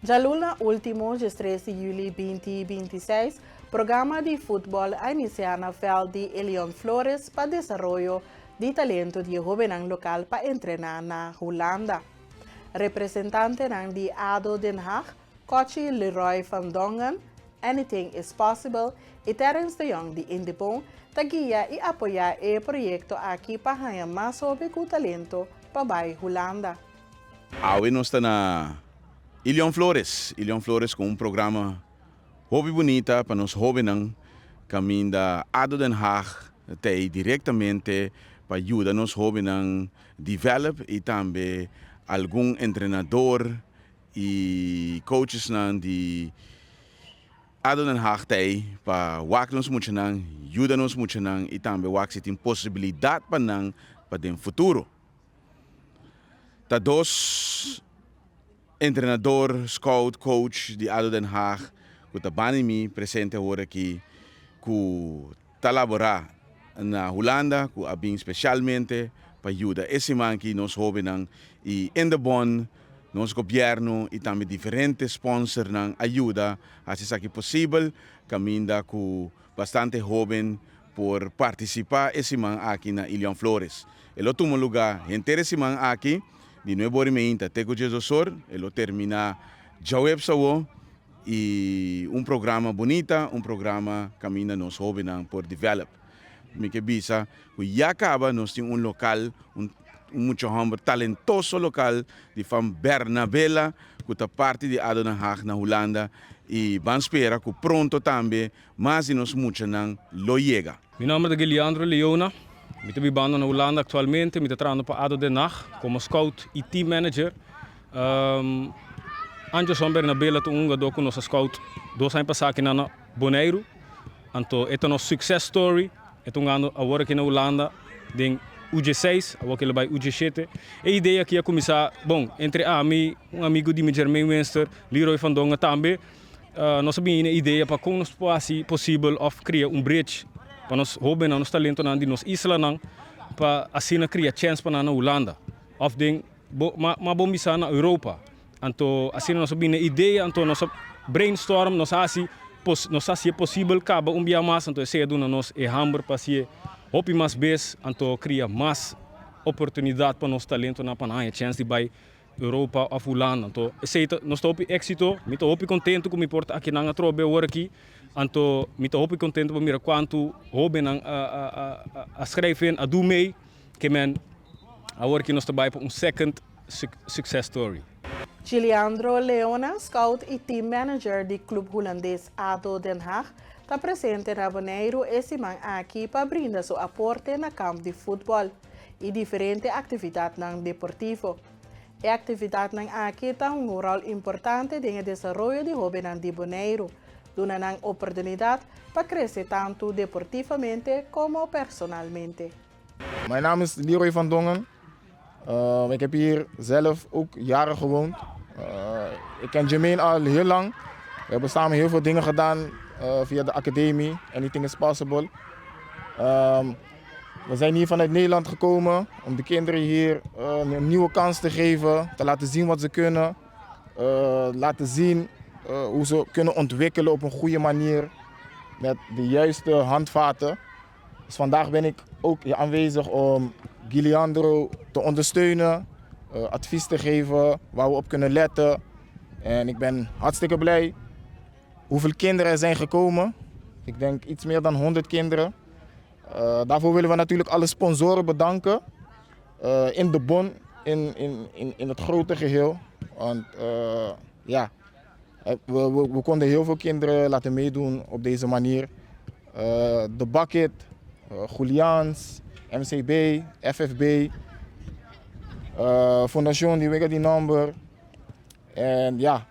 Djaluna último, 13 di yüli 2026, programa di futbòl a inisiá na vèlt di Elion Flores pa desaroyo di talento di hóbennan lokal pa entrená na Hulanda. Representantenan di ADO Den Haag, Kochi Leroy van Dongen, Anything is Possible i Terence de Jong di Indepon ta guia i apoyá e proyekto aki pa haña mas hóben ku talento pa bai Hulanda. Awe nos ta na Ilion Flores, Ilion Flores ku un programa hopi bunita pa nos hóbennan kaminda ADO Den Haag ta ei direktamente pa yuda nos hóbennan develop i tambe algun entrenador i coachesnan di ADO Den Haag ta ei pa wak nos muchanan, yuda nos muchanan i tambe wak si tin posibilidat pa nan pa den futuro. Ta dos entrenador, scout, coach di ADO Den Haag ku ta bani mi presente awor aki ku ta laborá na Hulanda ku a bin spesialmente pa yuda e siman aki nos hóbennan i Indebon, nos gobièrnu i tambe diferente sponsornan a yuda hasi esaki posibel kaminda ku bastante hóben por partisipá e siman aki na Ilion Flores. E lo tuma lugá henter e siman aki di 9:30 te ku 12:00. E lo terminá djaweps awo i un programa bunita, un programa kaminda nos hóbennan por develop. Mi ke bisa ku ya kaba nos tin un lokal, un mucha hòmber talentoso lokal di fam Bernabela ku ta parti di ADO Den Haag na Hulanda i ban spera ku pronto tambe mas di nos muchanan lo yega. Mi nòmber ta Giliandro Leona. Mi ta bibando na Hulanda aktualmente. Mi ta trahando pa ADO Den Haag komo scout i team manager. Anderson Bernabela ta un hungadó ku nos a scout 2 aña pasá aki na Boneiru. Anto e ta nos success story. E ta hungando awor aki na Hulanda den U16, awor ku el a bai U17. E idea aki a kuminsá, bon, entre ami, un amigu di mi Jermaine Winster, Leroy van Dongen tambe. Nos a bini na e idea pa kon nos por hasi posibel òf kria un bridge pa nos hóbennan, nos talentonan di nos islanan pa asina kria chèns pa nan na Hulanda òf den bo mas bon bisa na Europa. Anto asina nos a bini na e idea, anto nos a brainstorm, nos a hasi nos a hasi e posibel kaba un bia mas, anto esei a duna nos e hamber pa hasié hopi mas bes, anto kria mas oportunidat pa nos talentonan pa nan haña chèns di bai Europa of Hulanda. Anto esei ta nos ta hopi éxito. Mi ta hopi kontentu ku mi por ta akinan atrobe awor aki. Anto mi ta hopi kontentu pa mira kuantu hóbennan a a a a skrijf in, a do mee. Ke men awor aki nos ta bai pa un second success story. Giliandro Leona, scout i team manager di klup hulandes ADO Den Haag, ta presente na Boneiru e siman aki pa brinda su aporte na kamp di futbòl i diferente aktividatnan deportivo. E aktividatnan aki ta hunga un ròl importante den e desaroyo di hóbennan di Boneiru, duna nan oportunidat pa krese tantu deportivamente komo personalmente. Mijn naam is Leroy van Dongen. Ik heb hier zelf ook jaren gewoond. Ik ken Jermaine al heel lang. We hebben samen heel veel dingen gedaan via de academie. Anything is possible. We zijn hier vanuit Nederland gekomen om de kinderen hier een nieuwe kans te geven. Te laten zien wat ze kunnen. Laten zien hoe ze kunnen ontwikkelen op een goede manier. Met de juiste handvaten. Dus vandaag ben ik ook hier aanwezig om Giliandro te ondersteunen, advies te geven waar we op kunnen letten. En ik ben hartstikke blij hoeveel kinderen er zijn gekomen. Ik denk iets meer dan 100 kinderen. Daarvoor willen we natuurlijk alle sponsoren bedanken. In de bon, in het grote geheel. Want ja, we konden heel veel kinderen laten meedoen op deze manier. De Bucket, Julians, MCB, FFB, Fundación di Wega di Nomber. En ja,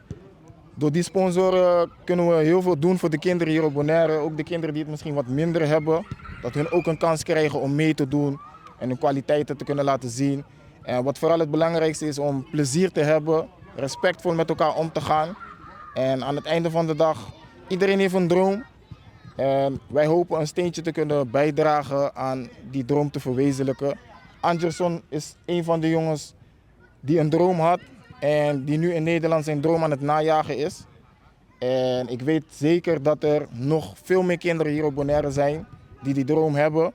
door die sponsoren kunnen we heel veel doen voor de kinderen hier op Bonaire. Ook de kinderen die het misschien wat minder hebben. Dat hun ook een kans krijgen om mee te doen en hun kwaliteiten te kunnen laten zien. En wat vooral het belangrijkste is om plezier te hebben, respectvol met elkaar om te gaan. En aan het einde van de dag, iedereen heeft een droom. En wij hopen een steentje te kunnen bijdragen aan die droom te verwezenlijken. Anderson is een van de jongens die een droom had. En die nu in Nederland zijn droom aan het najagen is. En ik weet zeker dat er nog veel meer kinderen hier op Bonaire zijn die die droom hebben.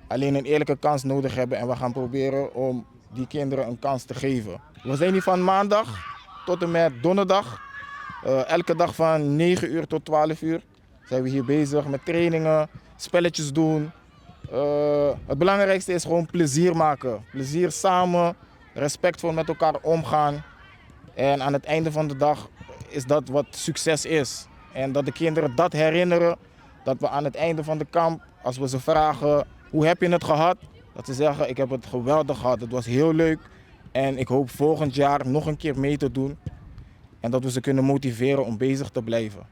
Alleen een eerlijke kans nodig hebben. En we gaan proberen om die kinderen een kans te geven. We zijn hier van maandag tot en met donderdag. Elke dag van 9 uur tot 12 uur zijn we hier bezig met trainingen, spelletjes doen. Het belangrijkste is gewoon plezier maken. Plezier samen, respectvol met elkaar omgaan. En aan het einde van de dag is dat wat succes is. En dat de kinderen dat herinneren. Dat we aan het einde van de kamp, als we ze vragen: "Hoe heb je het gehad?" Dat ze zeggen: "Ik heb het geweldig gehad, het was heel leuk. En ik hoop volgend jaar nog een keer mee te doen." En dat we ze kunnen motiveren om bezig te blijven.